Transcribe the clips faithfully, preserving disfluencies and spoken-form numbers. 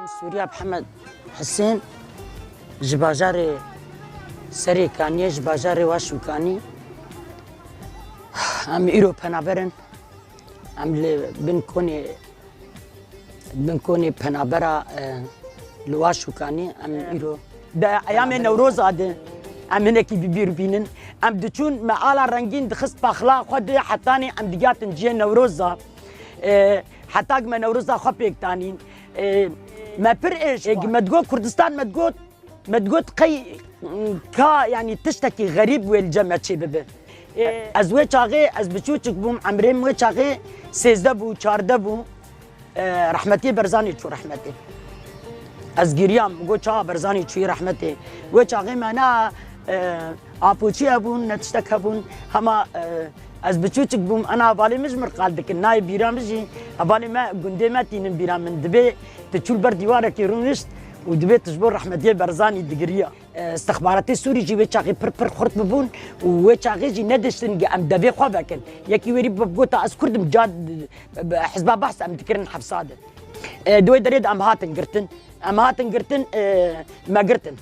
Sûriya Mihemed Hisên, ji bajarê Serê Kaniyê, ji bajarê Waşûkanî. Em îro penaber in. Em li bin konê, bin konê penabera, e, li Waşûkanî, em îro Di eyamê Newroza de em hinekî bi bîr bînin. Em diçûn, me ala rengîn dixist paxla xwe de, hetanî em digihatin cihê Newroza. E, heta ku me Newroza xwe pêk danîn. E, me pir êş, e, me digot Kurdistan, me digot, me digot qey ka, yanî tiştekî xerîb wê li cem me çê bibe. E, ez wê çaxê, ez biçûçik bûm, emrê min wê çaxê sêzdeh bû, çardeh bû. E, rehmetiyê Berzanî çû rehmetê. Ez giriyam, got, "Çawa Berzanî çûyî rehmetê?" Wê çaxê me na, e, apoçî hebûn, ne tiştek hebûn. Hema, e, ez biçûçik bûm, ena hevalê min ji min qal dikin. Nayê bîra min jî, hevalê me gundê me tînin bîra min. Dibê tu çû li ber dîwarekî rûnişt û dibê tu ji bo rehmetiyê Berzanî digiriya. E, istixbaratê Sûrî jî wê çaxê pir pir xurt bibûn û wê çaxê jî nediştin ge em devê xwe vekin. Yekî werî bi gota, "Ez Kurd im, ca, bi Hizba Behs em dikirin hepsa de." E, di wê derê de em hatin girtin. Em hatin girtin, e, me girtin.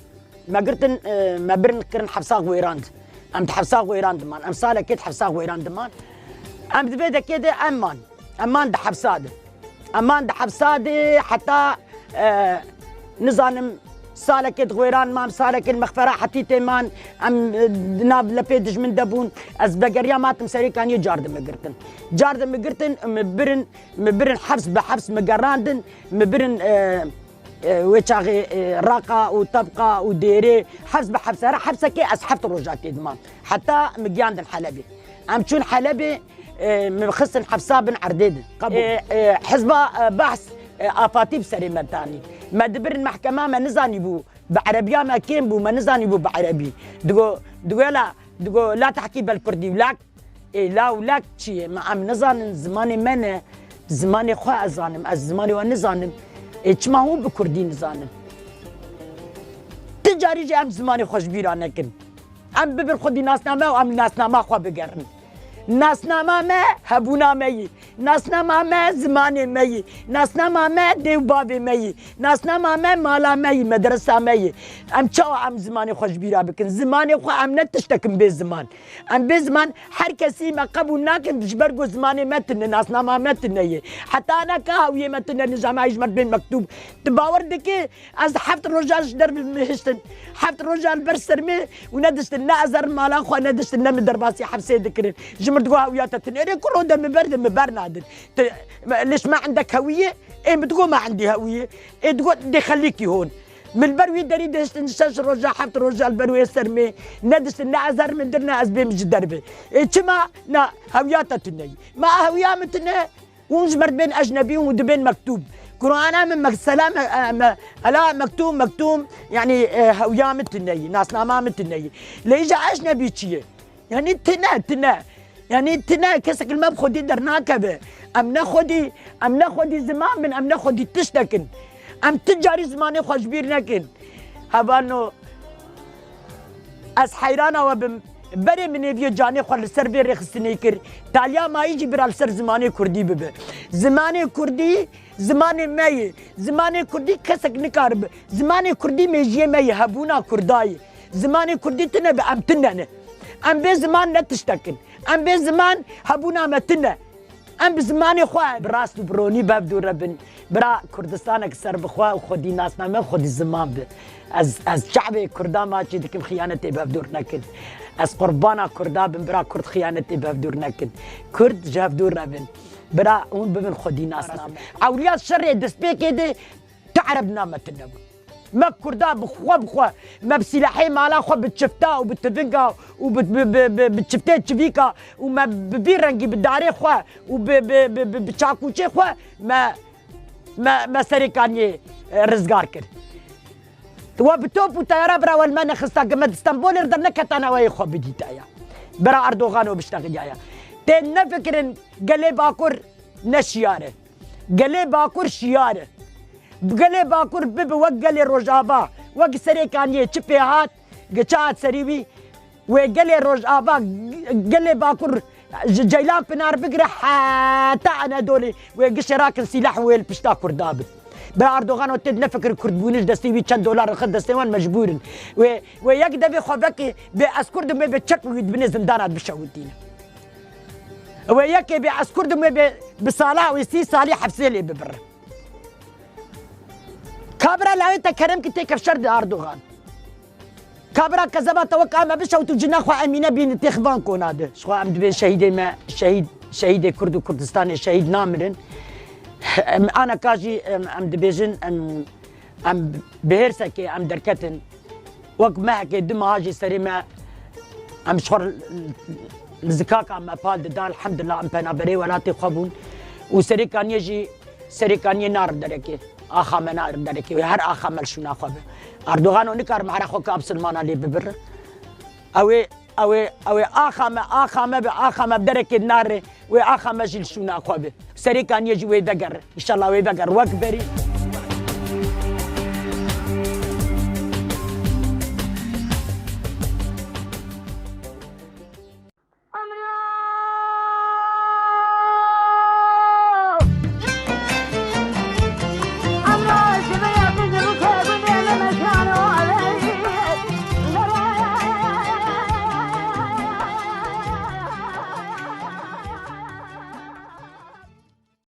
Me girtin, e, me birin kirin hepsa Xwêran de. Em di hepsa Xwêran de man. Em salekê di hepsa Xwêran de man. Em di vê dekê de em man. Em man di hepsa de. Em man di hepsa de heta, e, nizanim, salekê di Xwêran man, salekê li mexfera Hetîtê man, em, e, di nav lepê dijmin de bûn. Ez vegeriyam hatim Serê Kaniyê, car de me girtin. Car de me girtin, me birin, me birin heps bi heps me gerandin, me birin, e, e, wê çaxê, e, Raqa û Tebqa û Dêrê, heps bi heps, her hepsekê ez heft roja tê de mam. Heta me giyandin Helebê. Em çûn Helebê, e, me xistin hepsa bin erdê de. Qebûl. E, e, hizba, e, Behs, e, afatî bi serê me danî. Me dibirin mehkema, me nizanîbû. Bi erebiya me kêm bû, me nizanîbû bi erebî. Digo, digo la, digo la tehkî bel kurdî wlak. Ê, la wlak çi ye? Me em nizanin, zimanê me ne. Zimanê xwe ez zanim, ez zimanê we nizanim. Ê, çima hûn bi kurdî nizanin? Ti carî jî em zimanê xwe ji bîra nekin. Em bibin xwedî nasname û em li nasnama xwe bigerin. Nasnama me hebûna me yî. Nasnama me zimanê me yî. Nasnama me dê û bavê me yî. Nasnama me mala me yî, medresa me yî. Em çawa em zimanê xwe ji bîra bikin? Zimanê xwe em ne tiştekin bê ziman. Em bê ziman, her kesî me qebûl nakin, ji ber ku zimanê me tune, nasnama me tune ye. Heta neka hewiyê me tune, nizama ji me bên mektûb. Tu bawer dikî, ez heft roja ji derve mihiştin. Heft roja li ber ser me û nediştin, ne ez herim mala xwe, nediştin, ne min derbasî hepsê dikirin. Ji min digo hewiya te tune. Erê kuro de min ber de min ber nadin. Tu, li ji me endek hewiyê, ê min digo me endî hewiyê. Ê digo dê xelîkî hon. Min li ber wî derî dihiştin şeş roja, heft roja li ber wê ser me. Nediştin, ne ez herim dir, ne ez bêm ji derve. Ê çima? Na hewiya te tune ye. Ma hewiya min tune. Hûn ji me dibên ecnebî û dibên mektûb. Qur'ana min mek-, selam, e, me-, ela mektûm, mektûm, yanî, e, hewiya min tune yî, nasnama min tune yî. Lê îja ecnebî çi ye? Yanî tune, tune. Yanî tune, kesek li me bi xwedî dernakeve. Em ne xwedî, em ne xwedî ziman bin, em ne xwedî tiştek in. Em ti carî zimanê xwe ji bîr nekin. Hevalno, ez heyrana we bim. Berê min hêviyê canê xwe li ser vê rêxistinê kir. Taliya mayî jî bira li ser zimanê kurdî bibe. Zimanê kurdî, zimanê me ye. Zimanê kurdî kesek nikaribe. Zimanê kurdî mêjiyê me ye, hebûna kurda ye. Zimanê kurdî tune be, em tune ne. Em bê ziman ne tiştek in. Em bê ziman hebûna me tune. Em bi zimanê xwe bi rast û bi ronî bev dûr re bin. Bira Kurdistanek ser bi xwe û xwedî nasname, xwedî ziman bi. Ez, ez çavê Kurda maçî dikim, xiyanetê bev dûr nekin. Ez qurbana Kurda bim, bira Kurd xiyanetê bev dûr nekin. Kurd ji hev dûr re bin. Bira hûn bibin xwedî nasname. Ewliya şerê destpêkê de tu Ereb nametine bû. Me Kurda bi xwe bi xwe, me bi sîlehê mala xwe, bi çifta û bi tivinga û bi, bi, bi, bi, bi çiftê çivîka û me bi vî rengî bi darê xwe û bi, bi, bi, bi, bi çakûçê xwe me, me, me Serê Kaniyê, e, rizgar kir. We bi top û teyara bira we li me nexista, ge me di Stenbolê re derneketana we yê xwe bidîtaya. Bira Erdogan û biştexiyaya. Tê nefikirin gelê Bakur ne şiyar e. Gelê Bakur şiyar e. Gelê Bakur bibe wek gelê Rojava, wek Serê Kaniyê çi pê hat, gi çi hat serî wî, wê gelê Rojava, gelê Bakur ji Ceylan Pinar bigire heta Enedolê, wê gişê rakin sîleh wê li pişta Kurda bin. Be Erdogan û tê nefikir Kurdbûnî ji destê wî çend dolar xist destê wan mecbûr in. Wê, wê yek devê xwe vekê bê ez Kurd im wê bê çek wî dibinê zindana bişewitîne. Wê yekê bê ez Kurd im wê bê bi sala wê sî salî hefsê lê bibir. Kabira lawê te kerem ki têkef şer di Erdogan. Kabira kezeba te wek ame bişewt û cina xwe Emîne bîni têx van kona de. Ji xwe em dibên şehîdê me, şehîd, şehîdê Kurd û Kurdistanê şehîd namirin. Em aneka jî em, em dibêjin em, em bi hêrsekê em derketin. Wek mehekê du meha jî serê me em ji xwe li zikaka me pal dida, elhamdulillah em penaberê welatê xwe bûn. Û serê kaniyê jî, serê kaniyê narin derekê. Axa me narin derekê. Wê her axa me li şûna xwe be. Erdogan û nikarim here xwe ka bisilmana lê bibir. Ew ê, ew ê, ew ê axa me, axa me bi, axa me bi derekê nare. Wê axa me jî li şûna xwe be. Serê kaniyê jî wê veger. Înşallah wê veger. Wek berî.